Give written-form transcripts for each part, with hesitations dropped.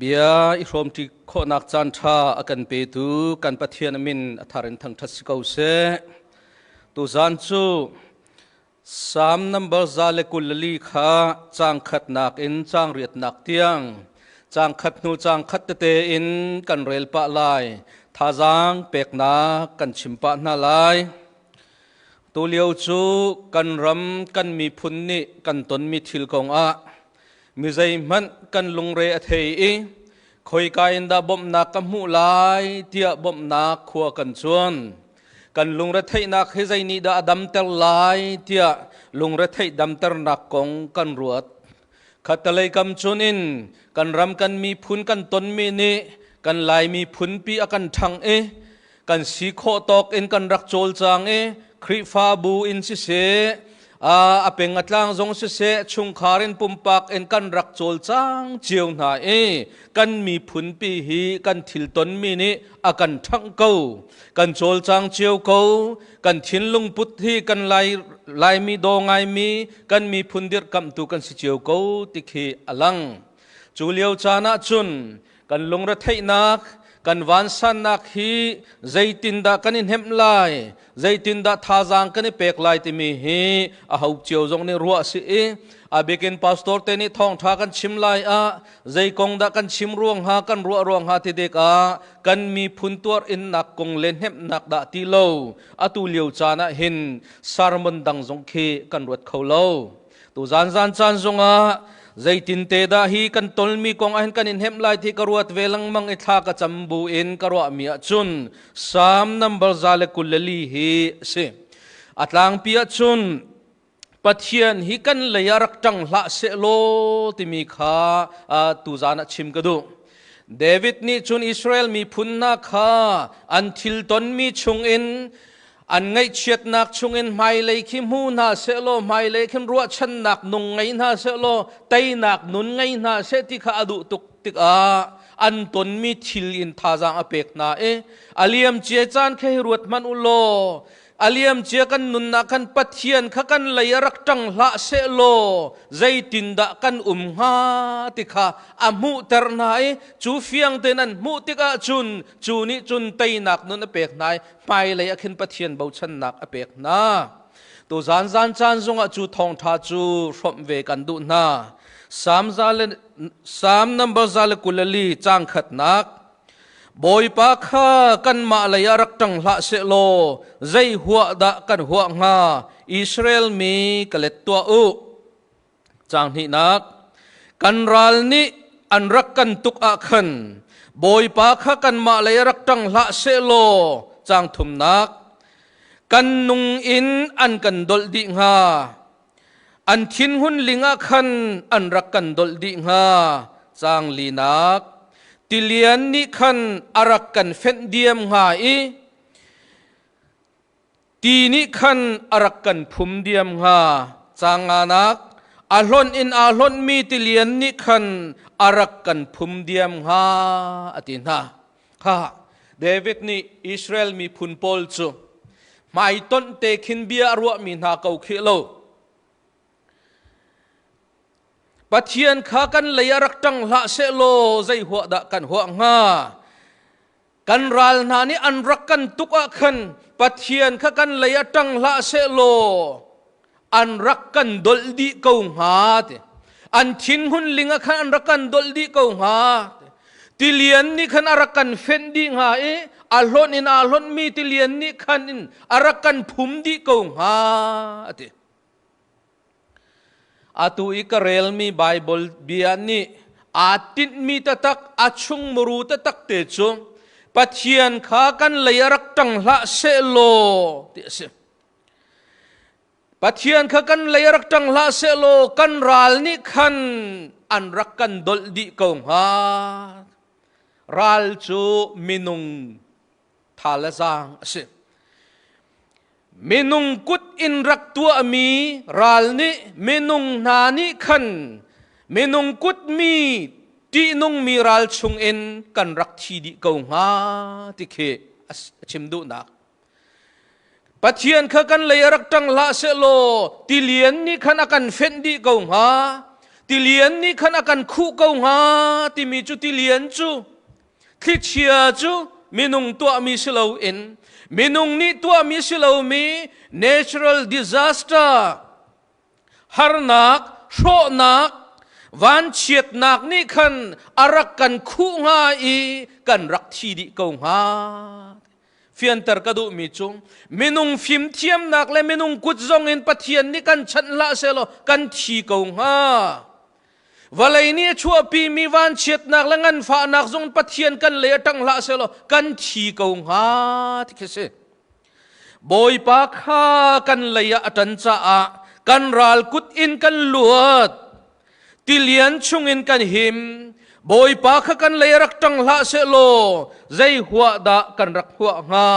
Bia i hrawmṭi khawhnak caan ṭha a kan petu kan Pathian a min a thar in thangṭhat si ko seh. Tuzaan cu Salm nambar 124 kha caang khatnak in caang riatnak tiang caang khat hnu caang khat tete in kan rel pah lai. Thazaang peknak kan chim pah hna lai. Tulio cu kan ram kan miphun nih kan tonmi thil kongah mi zeihmanh kan lungre a thei i khoika in dah bawmhnak ka hmuh lai tiah bawmhnak khua kan cuan. Kan lungretheihnak hi zei nih dah a damter lai tiah lungretheih damternak kong kan ruat. Khattalei kam cun in kan ram kan miphun kan tonmi nih kan Lai miphunpi a kan ṭhang i kan si khawh tawk in kan rak cawlcang i Khrihfabu in siseh, a peng a tlang zong siseh, chungkhar in pumpak in kan rak cawlcang cio hna i kan miphunpi hi kan thil tonmi nih a kan ṭhangh ko, kan cawlcang cio ko. Kan thinlung put hi kan Lai Laimi daw ngaimi kan miphun dirhkamhtu kan si cio ko ti khi a lang. Cu lio caan ah cun kan lungretheihnak, kan vansannak hi zeitindah kan i hnemh lai, zeitindah thazaang kan i pek lai timi hi a ho cio zong nih ruah a si i a bikin pastor te nih thawngṭha kan chim lai ah zei kong dah kan chim ruang hnga, kan ruah ruang hnga ti tikah kan miphun tuar innak kong le hnemhnak dah ti lo atu lio caan ah hin sermon dang zong khi kan ruat kho lo. Tu zan zan caan zongah zeitin te dah hi kan tolmi kong ah hin kan in hnemh lai ti ka ruat ve lengmang i thla ka cam bu in ka ruahmi ahcun Salm number 124 hi a si. A tlangpi ahcun Pathian hi kan lei ah rak ṭang hlah sehlaw timi kha tuzan ah chim ka duh. David nih cun Israel miphun hna kha an thil tonmi chungin, an ngaihchiatnak chungin hmailei khi hmu hna sehlaw, hmailei khin ruahchannak nung ngei hna sehlaw, teinak nun ngei hna seh ti kha a duh tuk tikah an tonmi thil in thazaang a pek hna i a liam cia caan kha hi ruat hmanh u law, a liamcia kan nunnak khan Pathian kha kan lei a rak ṭang hlah sehlaw zeitindah kan um hnga ti kha a hmuhter hna i cu fiang tein an hmuh tikah cun cu nih cun teinak nun a pek hna i hmailei ah khin Pathian bochannak a pek hna. Tu zan zan caan zongah cu thawngṭha cu hrawmh ve kan duh hna. Salm za le Salm number 124 caang khatnak. Bawipa kha kanmah lei ah rak ṭang hlah sehlaw zei huah dah kan huah hnga? Israel mi ka let tuah u. Caang hnihnak. Kan ral nih an rak kan tuk ah khan Bawipa kha kanmah lei ah rak ṭang hlah sehlaw. Caang thumnak. Kan nung in an kan dolh dih hnga. An thinhun ling ah khan an rak kan dolh dih hnga. Caang linak. Tilian nih khan a rak kan fenh diam hnga i ti nih khan a rak kan phum diam hnga. Caang nganak. A hlonh in aa hlonhmi tilian nih khan a rak kan phum diam hnga a ti hna. Kha David nih Israel miphun pawl cu hmaitonh te khin bia a ruahmi hna ko khih lo. Pathian kha kan lei ah rak ṭang hlah sehlaw zei huah dah kan huah hnga? Kan ral hna nih an rak kan tuk ah khan Pathian kha kan lei ah ṭang hlah sehlaw an rak kan dolh dih ko hnga ti. An thinhun ling ah khan an rak kan dolh dih ko hnga. Tilian nih khan a rak kan fenh dih hnga i a hlonh in aa hlonhmi tilian nih khan in a rak kan phum dih ko hnga a ti. Atu i ka relmi Baibal bia nih aa tinhmi taktak, a chungmuru taktak te cu Pathian kha kan lei a rak ṭang hlah sehlaw ti a si. Pathian kha kan lei a rak ṭang hlah sehlaw kan ral nih khan an rak kan dolh dih ko hnga. Ral cu minung tha le zaang a si. Minung kut in rak tuahmi ral nih, minung hna nih khan minung kut mi ṭihnungmi ral chungin kan rak thi dih ko hnga ti khi a chim duhnak. Pathian kha kan lei a rak ṭang hlah sehlaw tilian nih khan a kan fenh dih ko hnga. Tilian nih khan a kan khuh ko hnga timi cu tilian cu thlichia cu minung tuahmi si loin minung nih tuahmi si lomi natural disaster, harnak, hrawhnak, vanchiatnak nih khan a rak kan khuh hnga i kan rak thi dih ko hnga. Fianter ka duhmi cu minung fimthiamnak le minung kut zong in Pathian nih kan chanh hlah sehlaw kan thi ko hnga. Vawlei nih a chuahpimi vanchiatnak le nganfahnak zong Pathian kan lei a ṭang hlah sehlaw kan thi ko hnga ti khi si. Bawipa kha kan lei ah a ṭan caah kan ral kut in kan luat. Tilian chungin kan him. Bawipa kha kan lei rak ṭang hlah sehlaw zei huah dah kan rak huah hnga?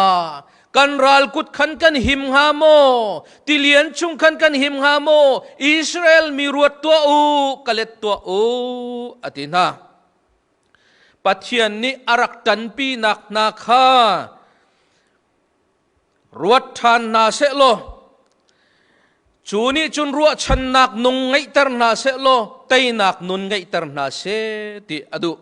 Kan ral kut khan kan him hnga maw? Tilian chung khan kan him hnga maw? Israel mi ruat tuah u, ka let tuah u, a ti hna. Pathian nih a rak ṭanpinak hna kha Ruat ṭhan hna sehlaw, cu nih cun ruahchannak nung ngeihter hna sehlaw teinak nun ngeihter hna seh ti a duh.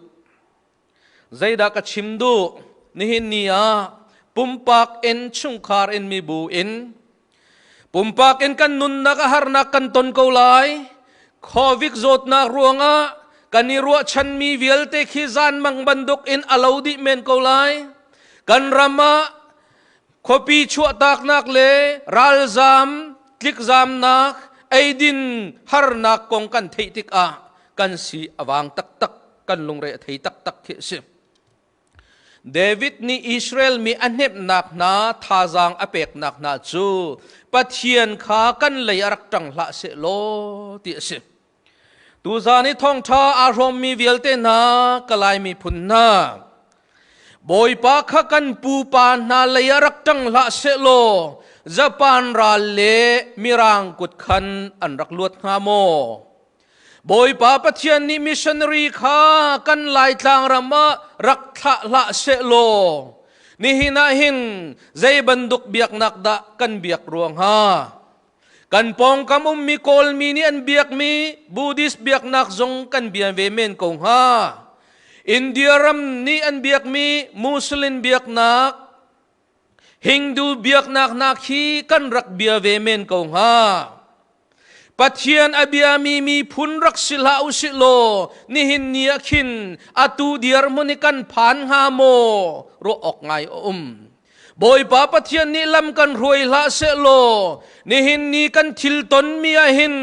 Zeidah ka chim duh? Nihin ni ah pumpak in, chungkhar in, mibu in, pumpak in kan nunnak a harnak kan ton ko lai. Covid zawtnak ruangah kan i ruahchanmi vialte khi zanmang bantuk in a lo dih men ko lai. Kan ram ah khuapi chuahtaknak le ralzam, tlikzamnak, eidin harnak kong kan theih tikah kan si a vang taktak, kan lungre a thei taktak khi a si. David nih Israel mi a hnemhnak hna, thazaang a peknak hna cu Pathian kha kan lei a rak ṭang hlah sehlaw ti a si. Tuzaan i thawngṭha aa hrawmmi vialte hna, Kalay miphun hna, Bawipa kha kan pupa hna lei ah rak ṭang hlah sehlaw Japan ral le Mirang kut khan an rak luat hnga maw? Bawipa Pathian nih missionary kha kan Laitlang ram ah rak thlah hlah sehlaw nihin ah hin zei bantuk biaknak dah kan biak rua hnga? Kan pawngkam ummi Kawlmi nih an biakmi Buddhist biaknak zong kan bia ve men ko hnga. India ram nih an biakmi Muslim biaknak, Hindu biaknak hna khi kan rak bia ve men ko hnga. Pathian a biami miphun rak si hlah usih law nihin ni ah khin atu dirhmun hi kan phan hnga maw ruah awk ngai a um. Bawipa Pathian nih lam kan hruai hlah sehlaw nihin ni kan thil tonmi ah hin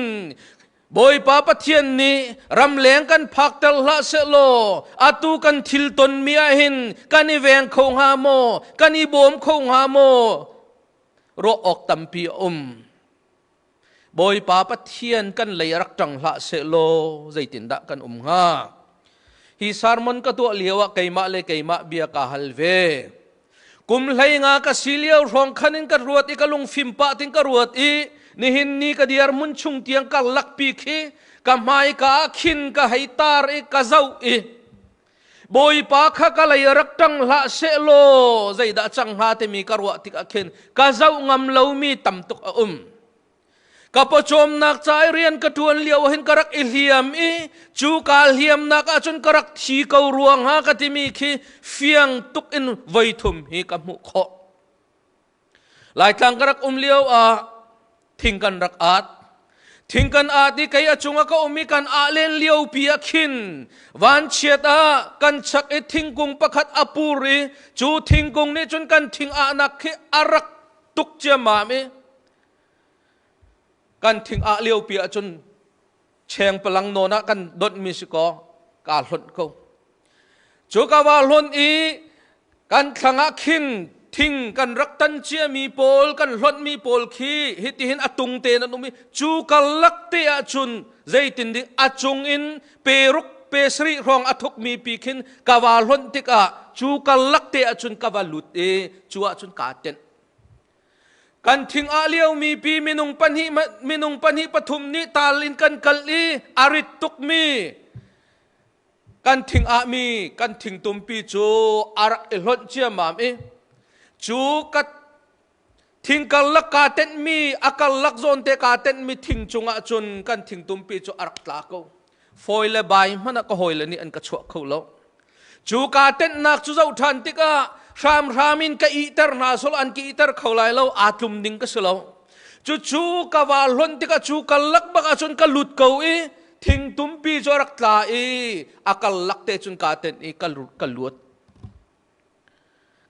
Bawipa Pathian nih ramleng kan phakter hlah sehlaw atu kan thil tonmi ah hin kan i veng kho hnga maw, kan i bawm kho hnga maw ruah awk tampi a um. Bawipa Pathian kan lei rak ṭang hlah sehlaw zeitindah kan um hnga? Hi sermon ka tuah lio ah keimah le keimah bia kaa hal ve. Kum 15 ka si lio hrawng khan in ka ruat i ka lungfim pah tin ka ruat i nihin ni ka dirhmun chung tiang ka lakpi khi ka hmaika ah khin ka hei tar i ka zoh i Bawipa kha ka lei rak ṭang hlah sehlaw zeidah cang hnga timi ka ruah tikah khin ka zoh ngam lomi tam tuk a um. Ka pawcawmnak ca i rian ka ṭuan lio hin ka rak i hliam i cu kaa hliamnak ahcun ka rak thi ko ruang ha ka timi khi fiang tuk in voi thum hi ka hmuh khawh. Laitlang ka rak um lio ah thing kan rak at. Thing kan at i kei a cungah ka um i kan ah len lio pi ah khin vanchiat ah kan chak i thingkung pakhat a pur i cu thingkung nih cun kan thing ahnak khi a rak tuk ciammam i kan thing ah lio pi ahcun cheng palang nawn ah kan donhmi si kaw kaa hlonh ko. Cu ka va hlonh i kan thlang ah khin thing kan rak tan ciami pawl kan hlonhmi pawl khi hitihin a tung te an um i cu karlak te ahcun zeitin ding a cung in pe ruk pe sarih hrawng a thukmi pi khin ka va hlonh tikah cu karlak te ahcun ka va lut i cu ahcun kaa tenh. Kan thing ah liomi pi minung pahnih pathum nih tal in kan kal i a rit tukmi kan thing ah mi kan thingtumpi cu a rak i hlonh ciammam i cu ka thing karlak kaa tenhmi a karlak zawn te kaa tenhmi thing cungah cun kan thingtumpi cu a rak tla ko. Fawi le bai hmanh ah ka hawile nih an ka chuah kho lo. Cu kaa tenhnak cu zoh ṭhan tikah hramhram in ka ihter hna sol an ka ihter kho lai lo, aa tlum ding ka si lo. Cucu ka va hlonh tikah cu kallak bak ahcun ka lut ko i thingtumpi cu a rak tla i a kallak te cun kaa tenh i ka luat.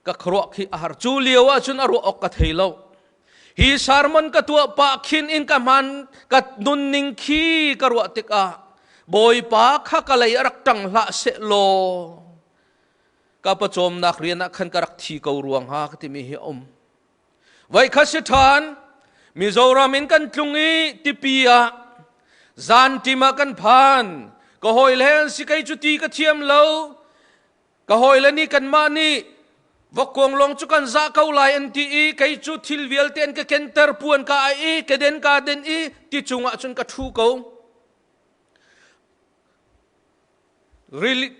Ka khuaruah khi a har. Cu lio ahcun a ruah awk ka thei lo. Hi sermon ka tuah pah khin in ka hman ka nunning khi ka ruah tikah Bawipa kha ka lei a rak ṭang hlah seh law ka pawcawmnak rian ah khan ka rak thi ko ruang ha ka timi hi a um. Voikhat si ṭhan Mizoram in kan tlung i tipi ah zan ṭim ah kan phan. Ka hawile he an si kei cu ti ka thiam lo. Ka hawile nih kanmah nih vokkuang lawng cu kan zah ko lai an ti i kei cu thil vialte an ka kenter puan ka ai i keden ka den i ti cungah cun ka ṭhu ko.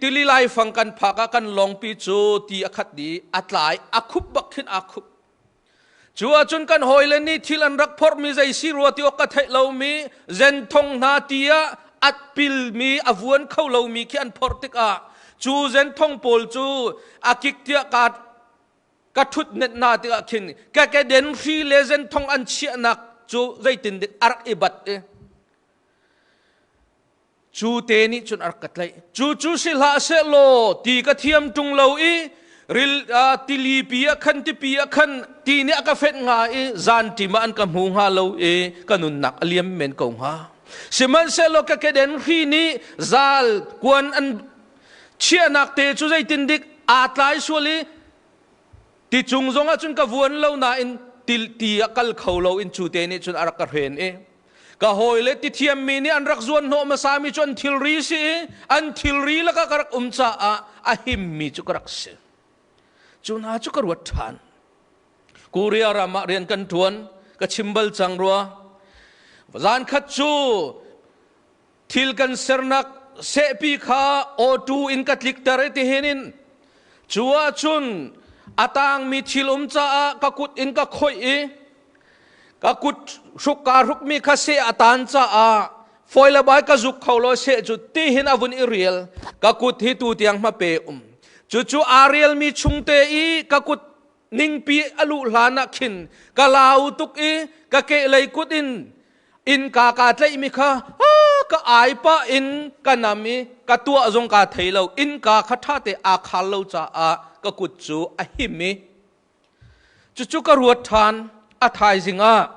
Tili laifang kan phak ah kan lawngpi cu ti a khat dih a tlai a khup bak khin aa khup. Cu ahcun kan hawile nih thil an rak phorhmi zei si rua ti awk ka theih lomi zenthong hna ti ah at pilmi a vuan kho lomi khi an phorh tikah cu zenthong pawl cu a kik tiah ka ka ṭhut net hna tikah khin ka keden hri le zenthong an chiahnak cu zeitindik a rak i bat i cu te nih cun a rak ka tlaih. Cu cu si hlah sehlaw ti ka thiam ṭung lo i ril tilipi ah khan tipi ah khan ti nih a ka fenh hnga i zanṭim ah an ka hmu hnga lo i ka nunnak a liam men ko hnga. Sihmanhsehlaw ka keden hri nih zal kuan an chiahnak te cu zeitindik aa tlai sual i ti cung zongah cun ka vuan lo nain ti ah kal kho lo in cu te nih cun a rak ka hren i Ka hawile tithiammi nih an rak zuan hnawh hmasami cu an thilri si i an thilri lakah ka rak um caah a himmi cu ka rak si. Cu hna cu ka ruat ṭhan. Korea ram ah rian kan ṭuan, ka chim bal cang rua. Zan khat cu thil kan sernak sehpi kha auto in ka tlikter i tihin in cu ahcun a tangmi thil um caah ka kut in ka khoih i Ka kut hruk kaa hrukmi kha seh a tan caah fawi le bai ka zuk kho lo seh cu tihin a vun i rial. Ka kut hi tu tiang hmape um. Cucu aa rialmi chungte i ka kut ningpi a luh hlan ah khin ka lau tuk i ka kehlei kut in innka kaa tlaihmi kha ka ai pah in ka nam i ka tuah zong kaa thei lo. Innka kha ṭhate aa khal lo caah ka kut cu a him i Cucu ka ruat ṭhan. A thaizing ah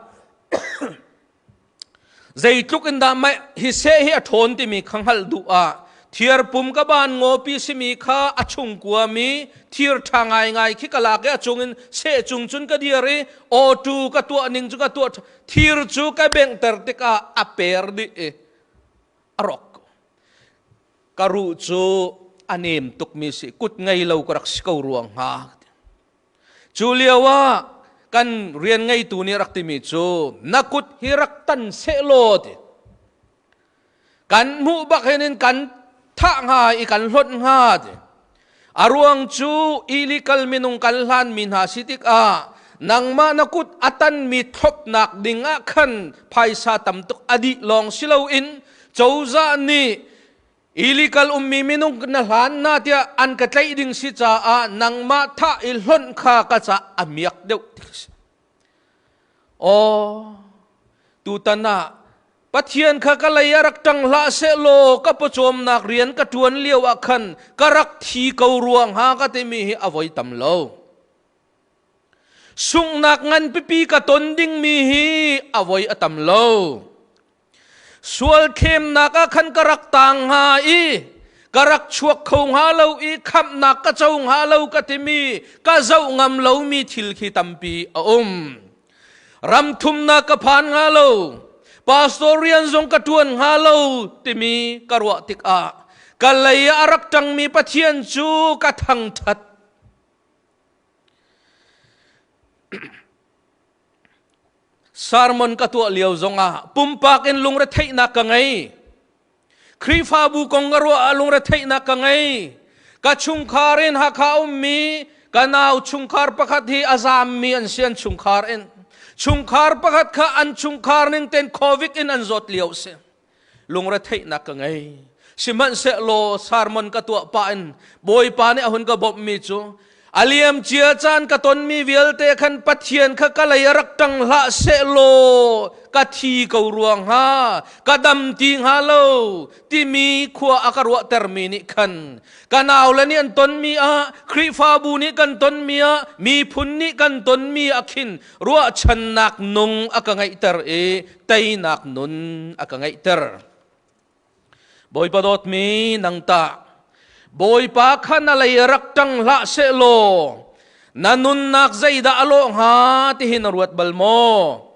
zeitluk in dah hi seh hi a ṭhawn timi kha hngalh duh ah thiarpum ka ban ngawpi simi kha a chung kuami thir ṭha ngaingai khi ka lak i a cung in seh cung cun ka dir i awtu ka tuah ning cu ka tuah thir cu ka benghter tikah a per dih i a rawk ko. Ka ruh cu a nem tukmi si kut ngei lo ka rak si ko ruang hnga. Cu lio ah kan rian ngeitu nih rak timi cu na kut hi rak tan sehlaw ti. Kan hmuh bak hin in kan thah hnga i kan hlonh hnga ti. A ruang cu illegal minung kan hlanmi hna si tikah nangmah na kut a tanmi thlopnak ding ah khan phaisa tam tuk a dih lawng si loin cozah nih illegal ummi minung na hlan na tiah an ka tlaih ding si caah nangmah thah i hlonh kha ka ca a miak deuh ti si. Aw, tutan ah Pathian kha ka lei ah rak ṭang hlah sehlaw ka pawcawmnak rian ka ṭuan lio ah khan ka rak thi ko ruang hnga ka timi hi a voi tam lo. Sunghnak ngan pipi ka ton dingmi hi a voi a tam lo. Sual thlemnak ah khan ka rak tang hnga i ka rak chuak kho hnga lo i khamhnak ka co hnga lo ka timi ka zoh ngam lomi thil khi tampi a um. Ram thumnak ka phan hnga lo, pastor rian zong ka ṭuan hnga lo timi ka ruah tikah ka lei ah a rak ṭangmi Pathian cu ka thangṭhat. Sermon ka tuah lio zongah pumpak in lungretheihnak ka ngei. Khrihfabu kong ka ruah ah lungretheihnak ka ngei. Ka chungkhar in Hakha ummi ka nau chungkhar pakhat hi a zaammi an si an chungkhar in. Chungkhar pakhat kha an chungkhar ning ten COVID in an zawt lio si. Lungretheihnak ka ngei. Sihmanhsehlaw sermon ka tuah pah in Bawipa nih a hun ka bawmhmi cu a liamcia caan ka tonmi vialte khan Pathian kha ka lei a rak ṭang hlah sehlaw ka thi ko ruang hnga, ka dam ti hnga lo timi khua a ka ruahtermi nih khan ka naule nih an tonmi ah, Khrihfabu nih kan tonmi ah, miphun nih kan tonmi ah khin ruahchannak nung a ka ngeihter i teinak nun a ka ngeihter. Bawipa dawtmi nang tah Bawipa kha na lei rak ṭang hlah sehlaw na nunnak zeidah a lawh hnga ti hi na ruat bal maw?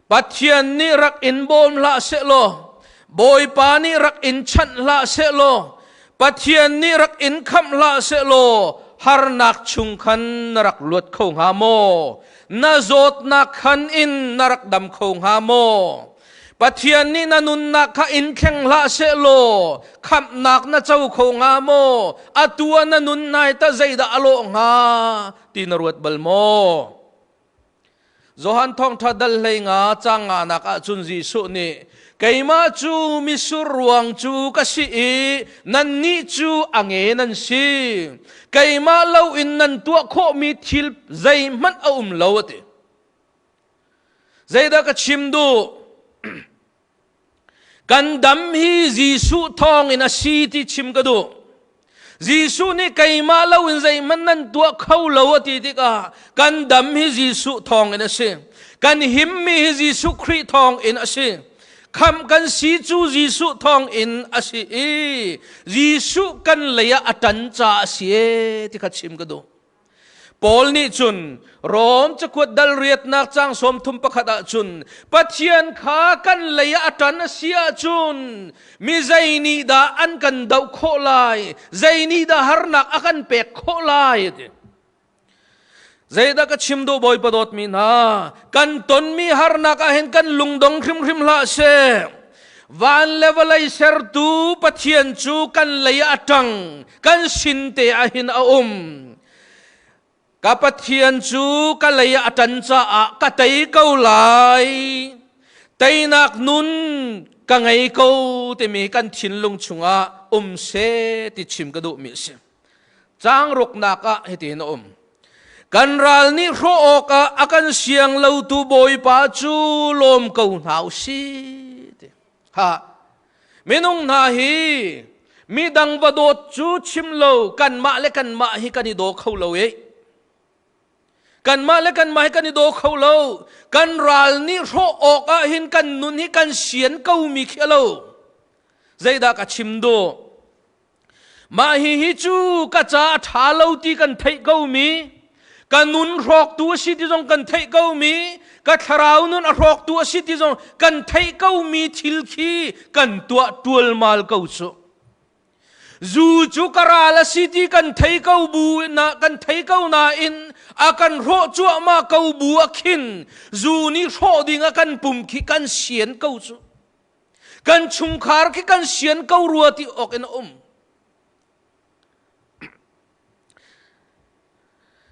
Pathian nih rak in bawm hlah sehlaw Bawipa nih rak in chanh hlah sehlaw Pathian nih rak in khamh hlah sehlaw harnak chung khan na rak luat kho hnga maw? Na zawtnak khan in na rak dam kho hnga maw? Pathian nih na nunnak kha in thleng hlah sehlaw khamhnak na co kho hnga maw? Atu ah na nun nai ta zeidah a lawh hnga ti na ruat bal maw? Johan thawngṭha dal hlei nga cang nga nak ahcun Jesuh nih keimah cu misur ruang cu ka si i nannih cu a nge nan si. Keimah lo in nan tuah khawhmi thil zeihmanh a um lo a ti. Zeidah ka chim duh? Kan dam hi Jesuh thawng in a si ti chim ka duh. Jesuh nih keimah lo in zeihmanh nan tuah kho lo a ti tikah kan dam hi Jesuh thawng in a si. Kan himmi hi Jesuh Khrih thawng in a si. Khamh kan si cu Jesuh thawng in a si i Jesuh kan lei ah a ṭan caah a si e ti kha chim ka duh. Paul nih cun Rom cakuat dal riatnak cang 31 ah cun Pathian kha kan lei ah a ṭan a si ahcun mi zei nih dah an kan doh khawh lai, zei nih dah harnak a kan pek khawh lai ti. Zeidah ka chim duh Bawipa dawtmi hna, kan tonmi harnak ah hin kan lungdong hrimhrim hlah seh. Van le vawlei sertu Pathian cu kan lei ah a ṭang, kan sin te ah hin a um. Ka Pathian cu ka lei ah a ṭan caah ka tei ko lai. Teinak nun ka ngei ko timi kan thinlung chungah um seh ti chim ka duhmi a si. Caang ruknak ah hitin a um. Kan ral nih hrawh awkah a kan siang lotu Bawipa cu lawm ko hna u sih. Ha minung hna hi midang va dawt cu chim lo kanmah le kanmah hi kan i daw kho lo e. Kanmah le kanmah hi kan i daw kho lo. Kan ral nih hrawh awkah hin kan nun hi kan sian ko mi khi a lo. Zeidah ka chim duh? Mah hihi cu ka ca a ṭha lo ti kan theih komi, ka nun hrawktu a si ti zong kan theih komi, ka thlarau nun a hrawktu a si ti zong kan theih komi thil khi kan tuah ṭualmal ko cu. Zu cu ka ral a si ti kan thei ko bu na kan thei ko nain a kan hrawh cuahmah ko bu a khin zu nih hrawh ding a kan pum khi kan sian ko cu. Kan chungkhar khi kan sian ko rua ti awk in a um.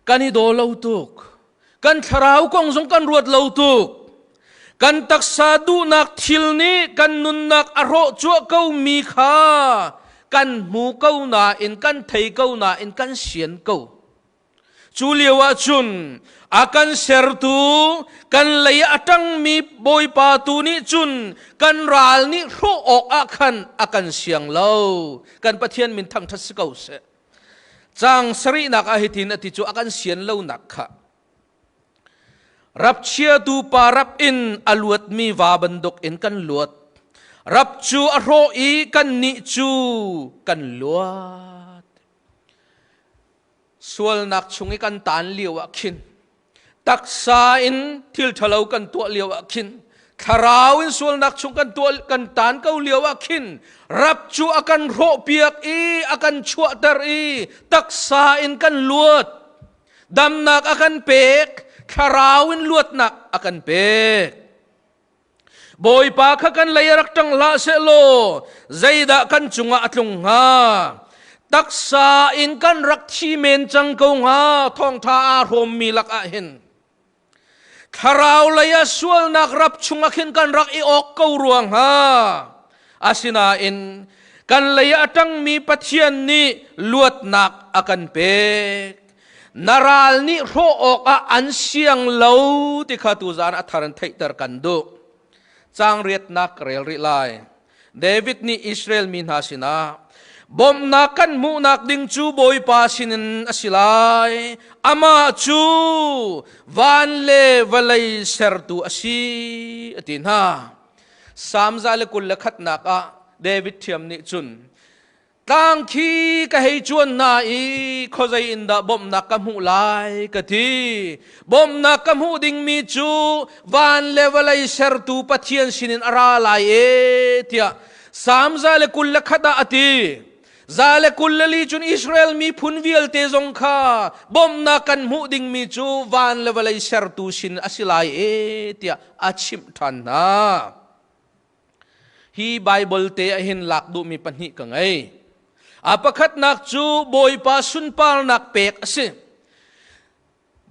Kan i daw lo tuk. Kan thlarau kong zong kan ruat lo tuk. Kan taksa duhnak thil nih kan nunnak a hrawh cuah ko mi kha kan hmu ko nain kan thei ko nain kan sian ko. Cu lio ah cun a kan sertu kan lei a ṭangmi Bawipa tu nih cun kan ral nih hrawh awk ah khan a kan siang lo. Kan Pathian min thangṭhat si ko seh. Caang sarihnak ah hitin a ti cu a kan sian lonak kha. Rap chiatu pa rap in a luatmi va bantuk in kan luat. Rap cu a hrawh i kannih cu kan luat. Sualnak chung i kan taan lio ah khin taksa in thil ṭhalo kan tuah lio ah khin thlarau in sualnak chung kan tuah kan taan ko lio ah khin rap cu a kan hrawhpiak i a kan chuahter i taksa in kan luat damnak a kan pek thlarau in luatnak a kan pek. Bawipa kha kan lei rak ṭang hlah sehlaw zeidah kan cungah a tlung hnga? Taksa in kan rak thi men cang ko hnga thawngṭha aa hrawmmi lakah hin. Thlarau lei ah sualnak rap chungah khin kan rak i awk ko rua hnga. Asinain Kan lei ah a ṭangmi Pathian nih luatnak a kan pek. Na ral nih hrawh awkah an siang lo ti kha tuzaan a thar in theihter kan duh. Caang riatnak ka rel rih lai. David nih Israel mi hna sinah bawmhnak kan hmuhnak ding cu Bawipa sinin a si lai. Amah cu van le vawlei sertu a si, a ti hna. Salm 121 ah David ṭhiam nih cun tlang khi ka hei cuan hna i khuazei in dah bawmhnak ka hmuh lai ka ti. Bawmhnak ka hmuh dingmi cu van le vawlei sertu Pathian sinin a ra lai e tiah Salm 121 ah a ti. 124 cun Israel miphun vialte zong kha bawmhnak kan hmuh dingmi cu van le vawlei sertu sin a si lai e tiah a chimh ṭhan hna. Hi Baibal te ah hin lak duhmi pahnih ka ngei. A pakhatnak cu Bawipa sunparnak pek a si.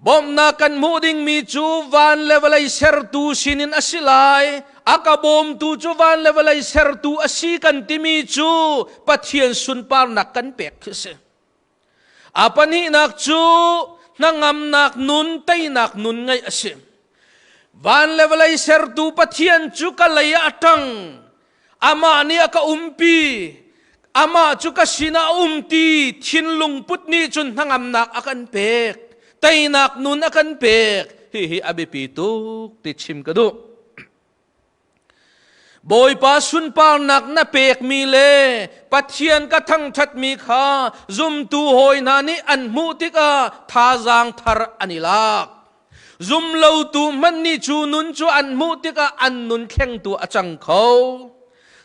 Bawmhnak kan hmuh dingmi cu van le vawlei sertu sinin a si lai. A ka bawmtu cu van le vawlei sertu a si kan timi cu Pathian sunparnak kan pek khi a si. A pahnihnak cu hnangamnak nun, teinak nun ngeih a si. Van le vawlei sertu Pathian cu ka lei ah a ṭang. Amah nih a ka umpi. Amah cu ka sinah a um ti thinlung put nih cun hnangamnak a kan pek. Teinak nun a kan pek. Hihi a biapi tuk ti chim ka duh. Bawipa sunparnak na pekmi le Pathian ka thangṭhatmi kha zumtu hawi hna nih an hmuh tikah thazaang thar an i lak. Zumlotu hmanh nih cu nun cu an hmuh tikah an nun thlengtu a cang kho.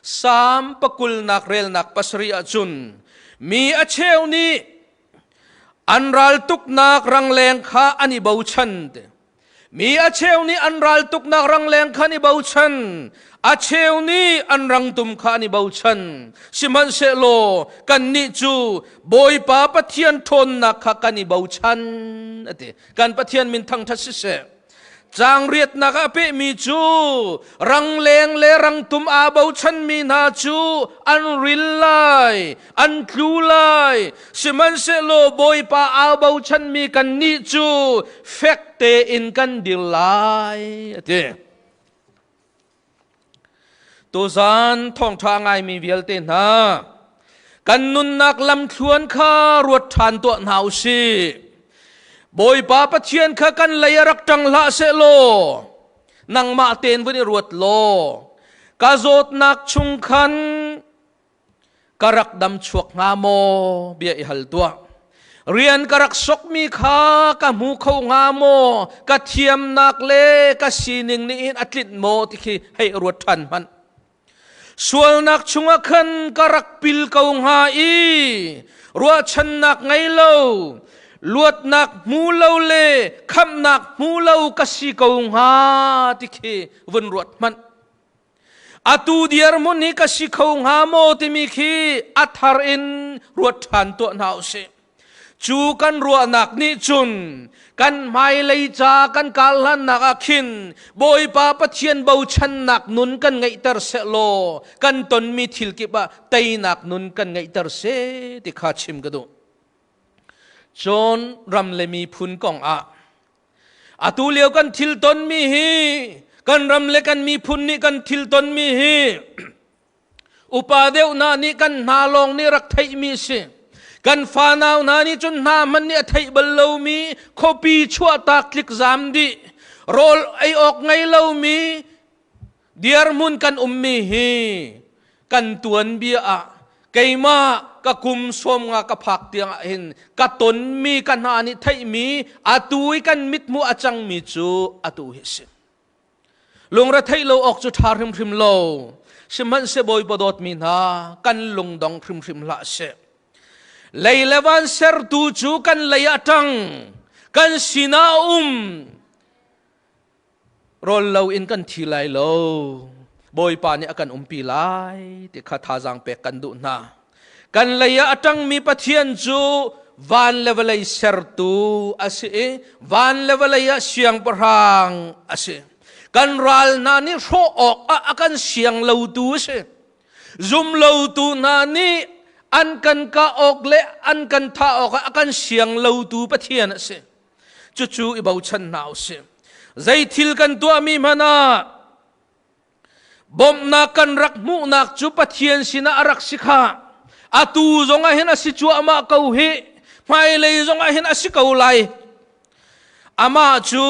Salm pakulnak relnak pasarih ahcun mi a cheu nih an raltuknak rangleng kha an i bochan. Mi a cheu nih an raltuknak rangleng kha an i bochan. A cheu nih an rangtum kha an i bochan. Sihmanhsehlaw kannih cu Bawipa Pathian ṭhawnnak kha kan i bochan, a ti. Kan Pathian min thangṭhat siseh. Caang riatnak ah pehmi cu rangleng le rangtum aa bochanmi hna cu an ril lai, an tlu lai. Sihmanhsehlaw Bawipa aa bochanmi kannih cu fek tein kan dir lai, a ti. Tuzan thawngṭha ngaimi vialte hna, kan nunnak lamthluan kha ruat ṭhan tuah hna u sih. Bawipa Pathian kha kan lei a rak ṭang hlah sehlaw, nangmah tein vun i ruat law, ka zawtnak chung khan ka rak dam chuak hnga maw bia i hal tuah. Rian ka rak sokmi kha ka hmu kho hnga maw, ka thiamnak le ka sining nih hin a tlinh maw ti khi hei ruat ṭhan hmanh. Sualnak chungah khan ka rak pil ko hnga i ruahchannak ngei lo, luatnak hmu lo le khamhnak hmu lo ka si ko hnga ti khi vun ruat hmanh. Atu dirhmun hi ka si kho hnga maw timi khi a thar in ruat ṭhan tuah hna usih. Cu kan ruahnak nih cun kan hmailei ca kan karhlannak ah khin Bawipa Pathian bochannak nun kan ngeihter sehlaw kan tonmi thil kip ah teinak nun kan ngeihter seh ti kha chim ka duh. Cun ram le miphun kong ah Atu lio kan thil tonmi hi kan ram le kan miphun nih kan thil tonmi hi upa deuh hna nih kan hna lawng nih rak theihmi si. Kan fanau hna nih cun hna hmanh nih a theih bal lomi khuapi chuahtak tlikzam dih rawl ei awk ngei lomi Dirhmun kan ummi hi kan tuanbia ah keimah ka kum 50 ka phak tiang ah hin ka tonmi ka hna nih theihmi atu i kan mithmuh a cangmi cu atu hi a si. Lungretheih lo awk cu ṭha hrimhrim lo. Sihmanhseh Bawipa dawtmi hna kan lungdong hrimhrim hlah seh. Lei le van sertu cu kan lei ah ṭang, kan sinah a um. Rawl lo in kan thi lai lo. Bawipa nih a kan umpi lai ti kha thazaang pek kan duh hna. Kan lei ah a ṭangmi Pathian cu van le vawlei sertu a si i van le vawlei ah siangpahrang a si. Kan ral hna nih hrawh awk ah a kan siang lotu a si. Zumlotu hna nih an kan kah awk le an kan thah awk ah a kan siang lotu Pathian a si. Cucu i bochan hna u sih. Zei thil kan tuahmi hmanh ah bawmhnak kan rak hmuhnak cu Pathian sinah a rak si kha. Atu zong ah hin a si cuahmah ko hi. Hmailei zong ah hin a si ko lai. Amah cu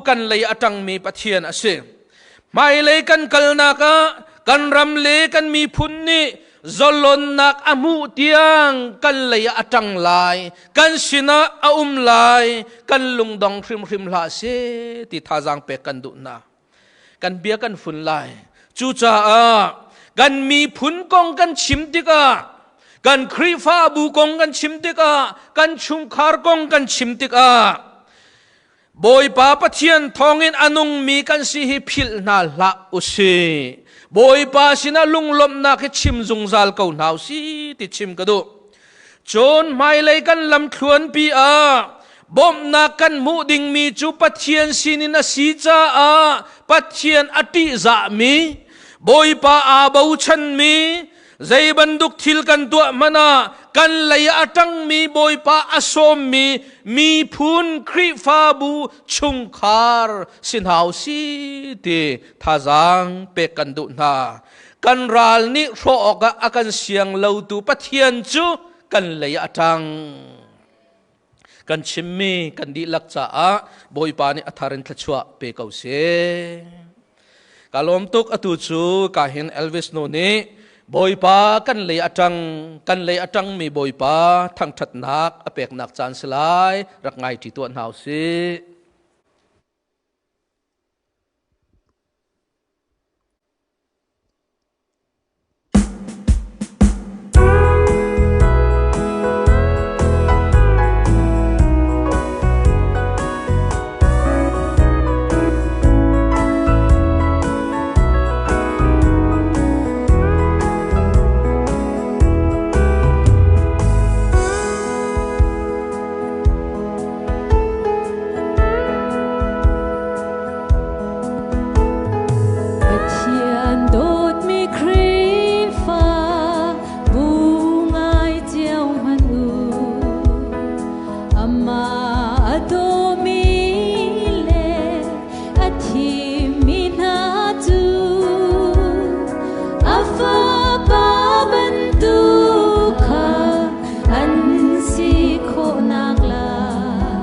kan lei a ṭangmi Pathian a si. Hmailei kan kalnak ah kan ram le kan miphun nih zalonnak a hmuh tiang kan lei ah a ṭang lai, kan sinah a um lai, kan lungdong hrimhrim hlah seh ti thazaang pek kan duh hna. Kan bia kan fun lai. Cucaah kan miphun kong kan chim tikah kan Khrihfabu kong kan chim tikah kan chungkhar kong kan chim tikah Bawipa Pathian thawngin a nungmi kan si hi philh hna hlah usih. Bawipa sinah lunglawmhnak hi chim zungzal ko hna usih ti chim ka duh. Cun hmailei kan lamthluanpi ah bawmhnak kan hmuh dingmi cu Pathian sinin a si caah Pathian a ṭihzahmi, Bawipa aa bochanmi, zei bantuk thil kan tuah hmanh ah kan lei ah a ṭangmi Bawipa a sawmmi miphun Khrihfabu chungkhar si hna u si ti thazaang pek kan duh hna. Kan ral nih hrawh awkah a kan siang lotu Pathian cu kan lei ah a ṭang. Kan chimmi kan dihlak caah Bawipa nih a thar in thluachuah pe ko seh. Ka lawm tuk atu cu ka hin Elvis nu nih Bawipa kan lei a ṭang kan lei a ṭangmi Bawipa thangṭhatnak a peknak caan si lai rak ngai ṭi tuah hna u sih. Pathian dawtmi Khrihfa bu ngai cio hmanh u. Amah a dawmi le a thimmi hna cu a fapa bantuk kha an si khawhnak lai.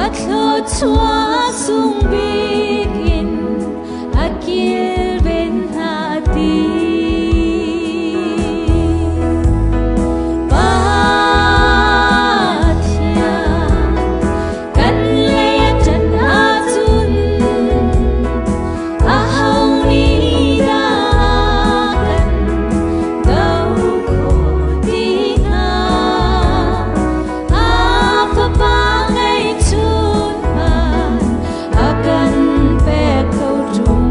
A thluachuah sung bik in a kilven hna ti. Pathian kan lei a ṭan ahcun aho nih dah kan doh khawh ti hnga? A fapa ngeihchun hmanh a kan pek ko ṭung.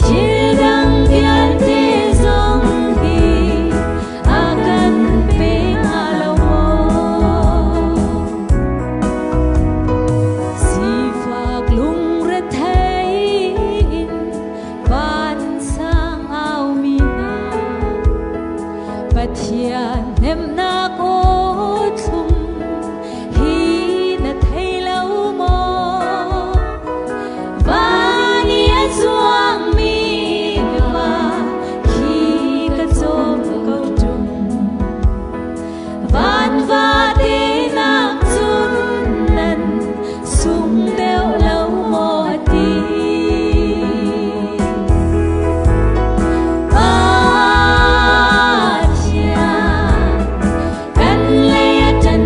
Thil dang vialte zong hi a kan pe hnga lo maw? Sifak lungrethei in vansang aumi hna Pathian hnemhnak aw thlum hi na thei lo maw? Van i a zuangmi va khi ka cawm ko ṭung. Van vate nak cun nan sung deuh lo maw a ti. Pathian kan lei a ṭan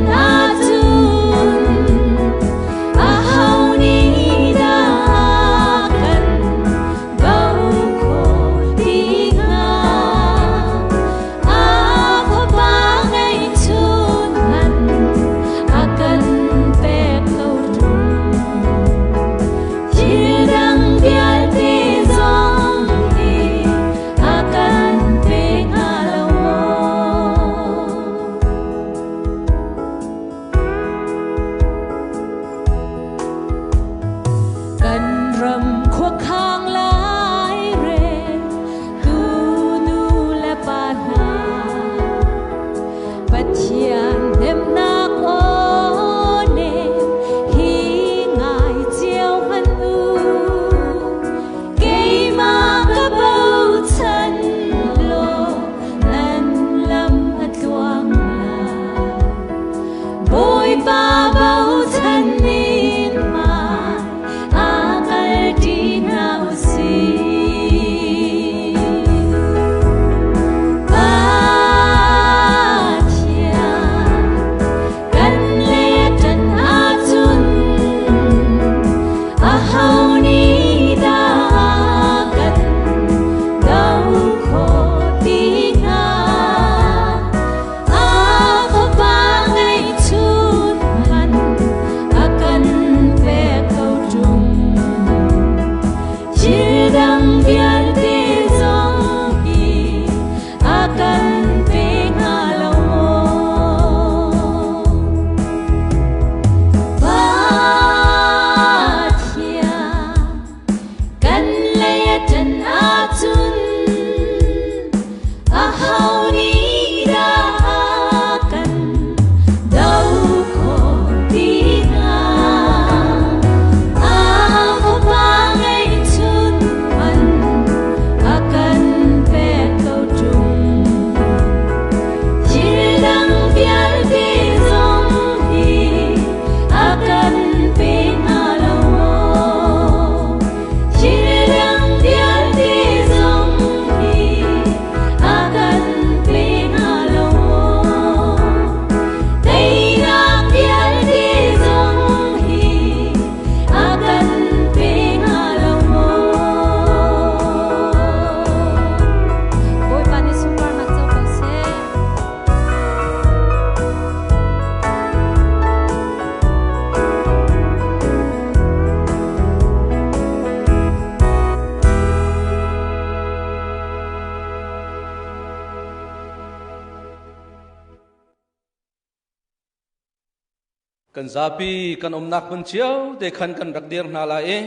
Kan zapi kan umnak hmun cio te khan kan rak dir hna lai i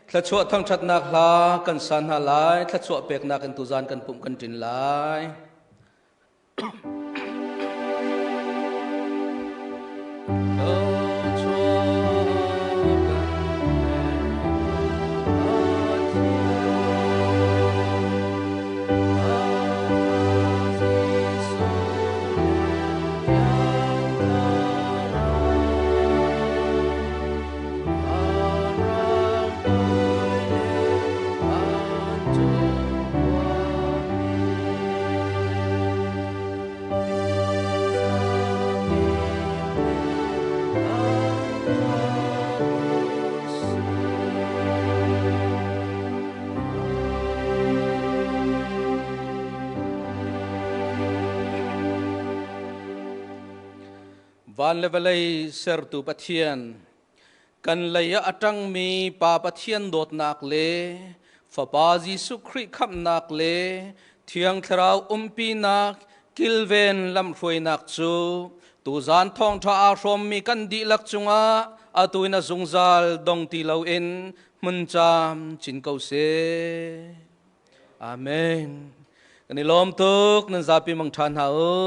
thluachuah thangṭhatnak hla kan sa hna lai. Thluachuah peknak in tuzan kan pumh kan ṭin lai. Van le vawlei sertu Pathian, kan lei ah a ṭangmi Pa Pathian dawtnak le Fapa Jesuh Khrih khamhnak le Thiang Thlarau umpinak kilven lamhruainak cu tuzan thawngṭha aa hrawmmi kan dihlak cungah atu in a zungzal dong ti loin hmun caam chin ko seh. Amen. Kan i lawm tuk nan zapi mang ṭha hna u.